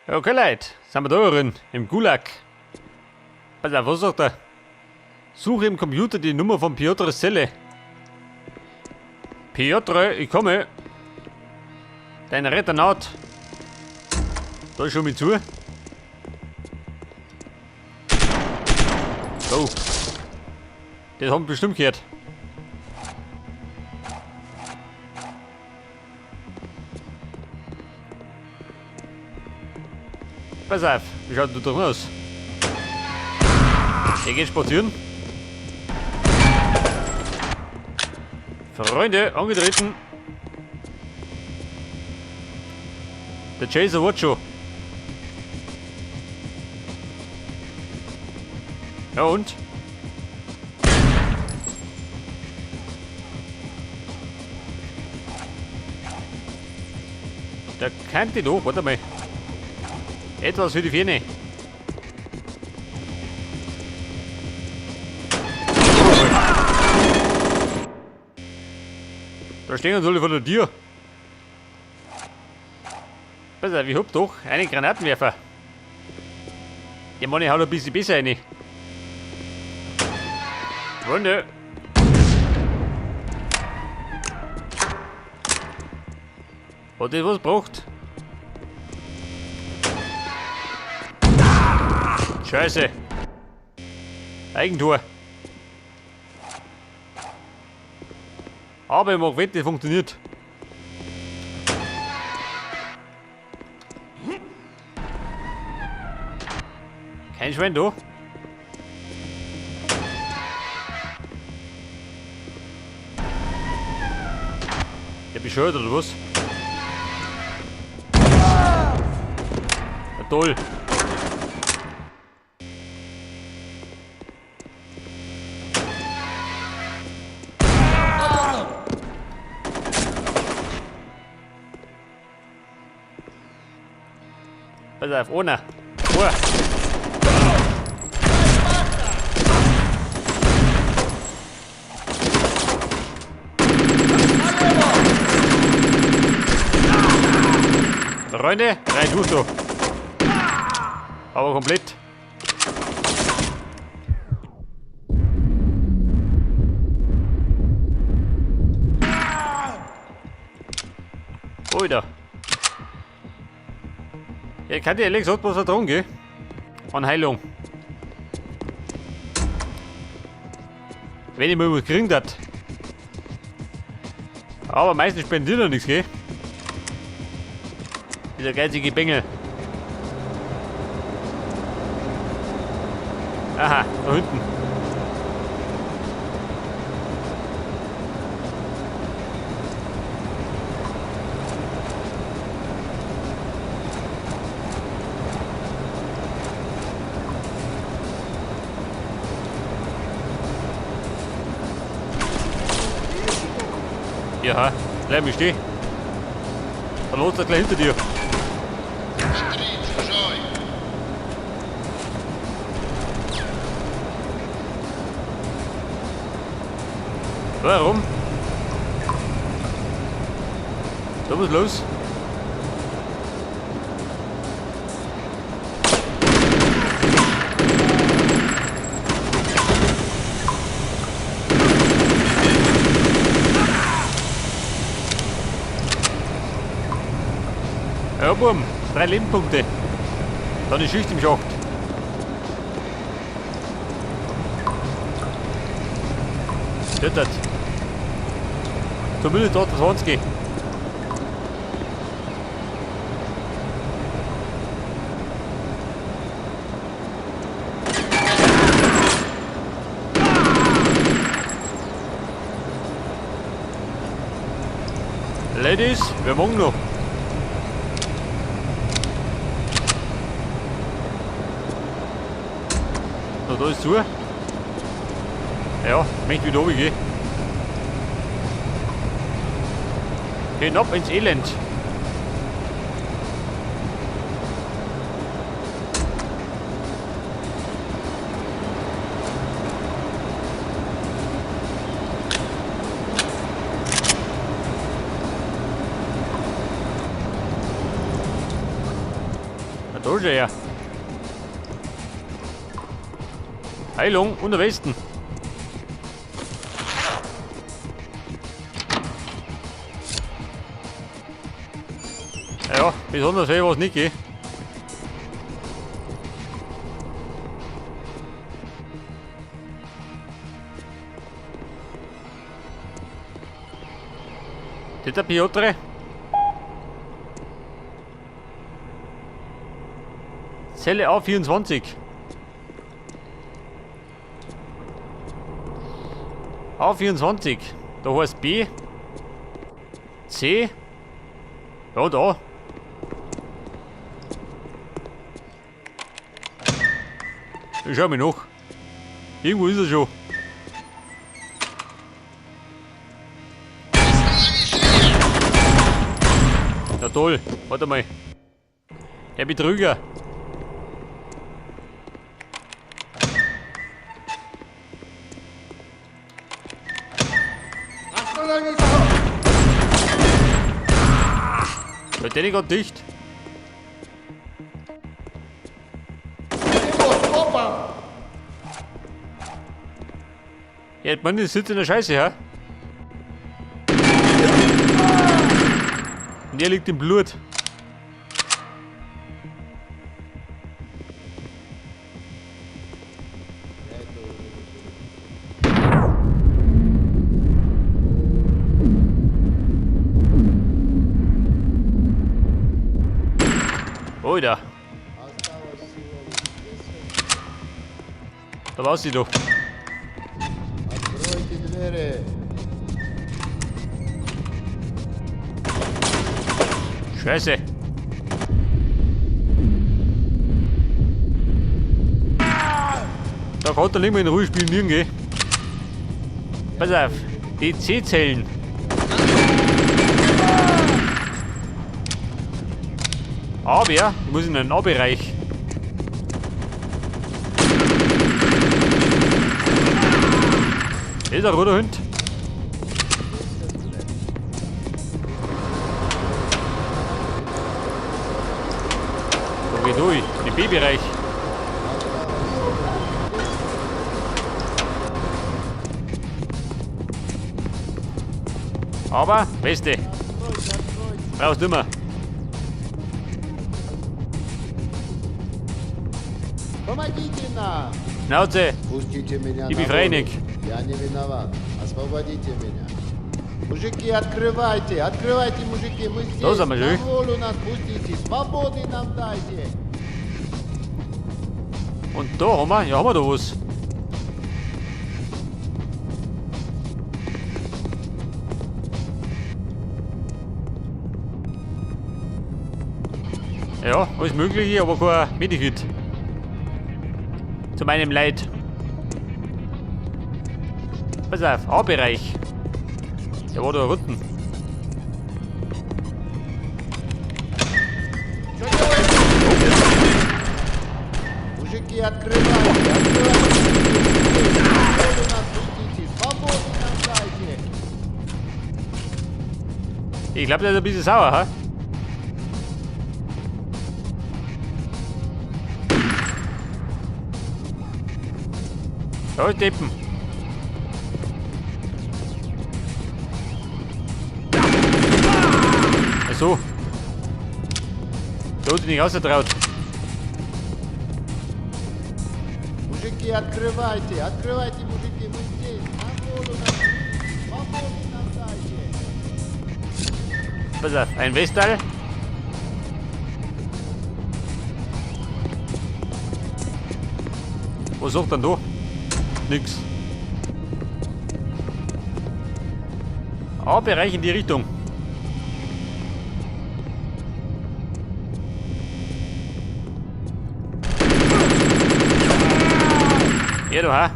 Okay, Leute, sind wir da drin, im Gulag. Pass auf, was sagt er? Suche im Computer die Nummer von Piotrs Zelle. Piotr, ich komme. Dein Retter naht. Da ist schon mit zu. Oh. Das haben wir bestimmt gehört. Pass auf, wie schaut du doch aus? Der geht spazieren. Freunde, angetreten. Der Chaser wird schon. Ja und? Der kennt die doch, warte mal. Etwas für die Ferne. Da stehen uns alle vor der Tür. Pass auf, ich hab doch einen Granatenwerfer. Der Mann haut ein bisschen besser rein. Freunde. Hat das was gebracht? Scheiße. Eigentor. Aber ich mag wetten, das funktioniert. Kein Schwein da. Der bescheuert oder was? Ja, toll. Pass auf, einer. Zwei. Freunde, rein durch da. Aber komplett. Alter. Ja, ich kann dir ehrlich gesagt was vertragen, gell? An Heilung. Wenn ich mal was kriegen darf. Aber meistens spendiert er nichts, gell? Dieser geizige Bengel. Aha, da hinten. Ja, bleib mal stehen. Dann los er gleich hinter dir. Warum? Da muss los. Ja, Bumm, 3 Lebenspunkte. Dann ist Schicht im Schacht. Das. Zumindest 28. Ladies, wir machen noch. So, da ist zu. Ja, möchte wieder runter gehen. Hinab ins Elend. Da ist er ja. Heilung und Westen. Ja, besonders viel was nicht geht. Das ist der Piotr. Zelle A24. A24. Da heißt B. C. Ja, da. Ich schau mich nach. Irgendwo ist er schon. Ja toll, warte mal. Der Betrüger. Der ist gerade dicht. Ja, Mann, das sitzt in der Scheiße, ja? Und er liegt im Blut. Oida. Da war sie doch. Scheiße. Da kann er nicht mehr in Ruhe spielen, nirgendwo. Pass auf, die C-Zellen. Aber ich muss in den A-Bereich. Ist ein roter Hund. Da geht durch, in den B-Bereich. Aber, Beste. Brauchst du immer. Помогите нам! Schnauze! Пустите меня И на волю. befreiник. Я не виноват. Освободите меня. Мужики, открывайте! Открывайте, мужики! Мы здесь! Что за мужик? На волю нас пустите! Свободы нам дайте! Und da haben wir, ja, haben wir da was. Ja, alles Mögliche, aber kein Medikit. Zu meinem Leid. Pass auf, A-Bereich. Der war da unten. Мужики, открывайте! Открывайте! На волю нас пустите! Свободы нам дайте! Ich glaube, der ist ein bisschen sauer, ha? Da ist Deppen. Ach so. Da hat sich nicht rausgetraut. Мужики, открывайте! Открывайте, мужики! Мы здесь! На волю нас пустите! Свободы нам дайте! Pass auf, ein Westteil. Was sagt denn da? Nix. A-Bereich in die Richtung. Ja, du, ha?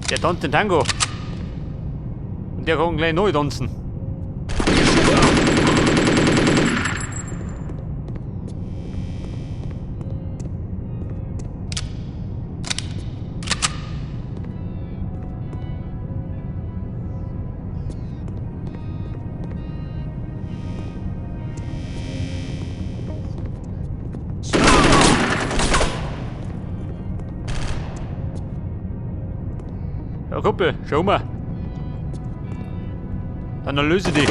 Der tanzt den Tango. Und der kann gleich neu tanzen. Ja, Kumpel, schau mal. Dann erlöse dich.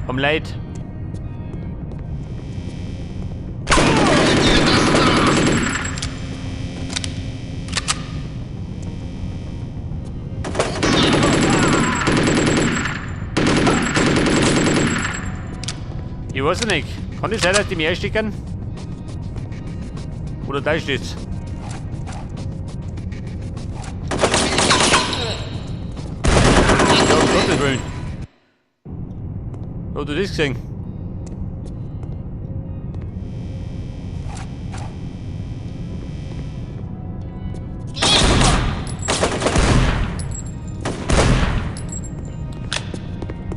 Vom Leid. Ich weiß nicht. Kann es sein, dass die mehr stecken? Oder da steht's? Ja, um Gottes Willen. Hast du das gesehen?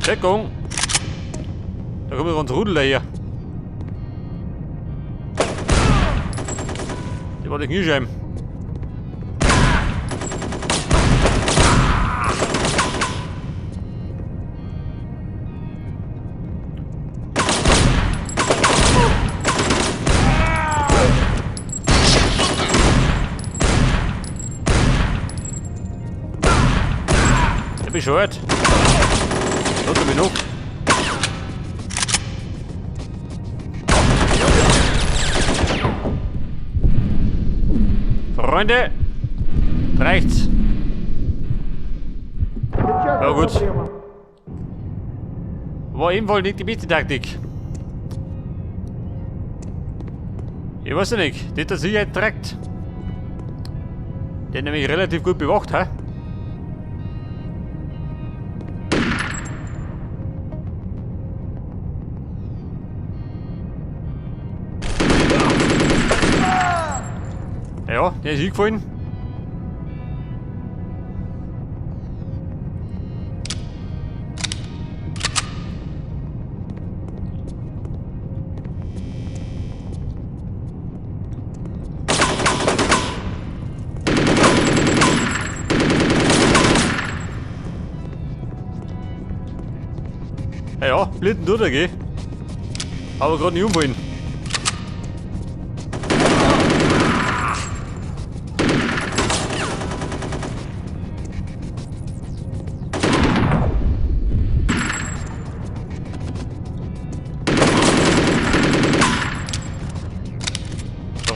Deckung! Da kommt ganz Rudel daher. Die war die Kniescheiben. Der bescheuert. Hat er mich noch. Freunde, reicht's. Ja gut. War ebenfalls nicht die beste Taktik. Ich weiß ja nicht, der Sicherheit trackt. Der nämlich relativ gut bewacht, hä? Ja, der ist hingefallen. Ja, blinden tut er, gell? Aber gerade nicht umfallen.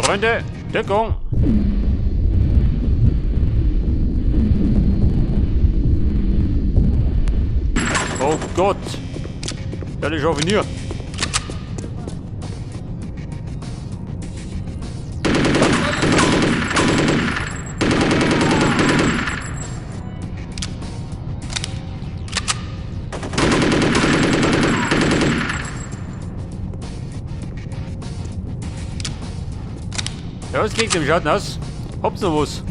Freunde, Deckung! Oh Gott! Ja, die schaffe ich nie. Ja, es geht dem Schaden aus. Habt's noch was?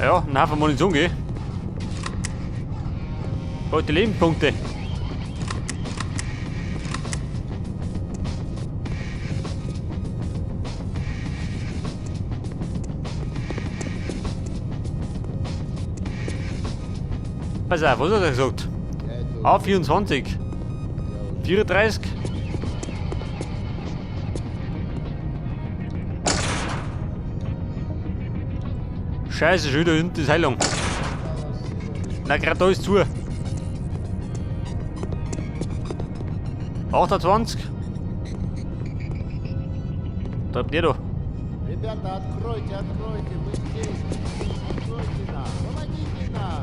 Ja, ein Haufen Munition, gell? Heute Lebenspunkte. Pass auf, was hat er gesagt? A24. 34. Scheiße, schon wieder hinten ist Heilung. Na, grad da ist zu. 28. Da habt ihr da. Ребята, откройте, откройте, мы здесь. Откройте нам, помогите нам.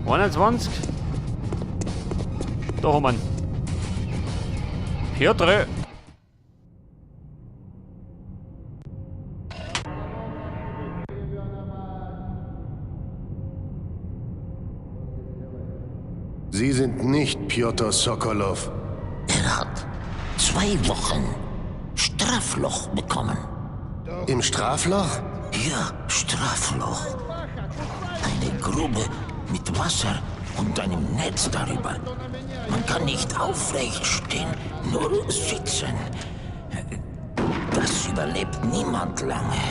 21. Da haben wir ihn. Piotr. Sie sind nicht Piotr Sokolov. Er hat 2 Wochen Strafloch bekommen. Im Strafloch? Ja, Strafloch. Eine Grube mit Wasser und einem Netz darüber. Man kann nicht aufrecht stehen, nur sitzen. Das überlebt niemand lange.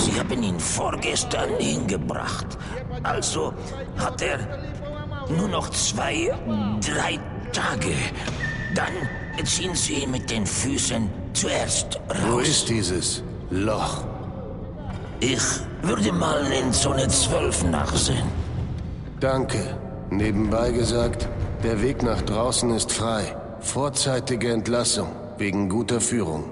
Sie haben ihn vorgestern hingebracht. Also hat er nur noch 2, 3 Tage. Dann ziehen Sie ihn mit den Füßen zuerst raus. Wo ist dieses Loch? Ich würde mal in Zone 12 nachsehen. Danke. Nebenbei gesagt, der Weg nach draußen ist frei. Vorzeitige Entlassung wegen guter Führung.